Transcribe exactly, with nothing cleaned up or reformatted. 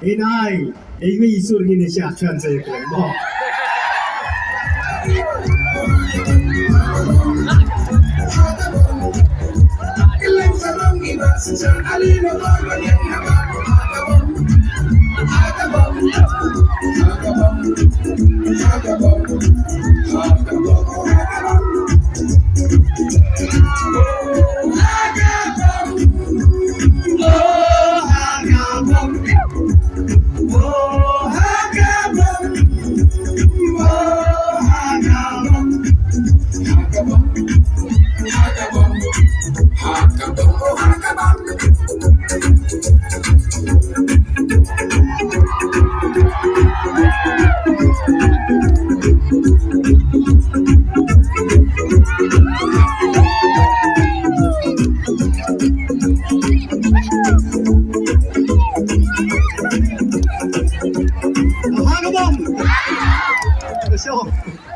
Ngin ai, eh, iwei i sur ngin ïa shah khlem sa ïa khlem mo. Haka bom. Sure.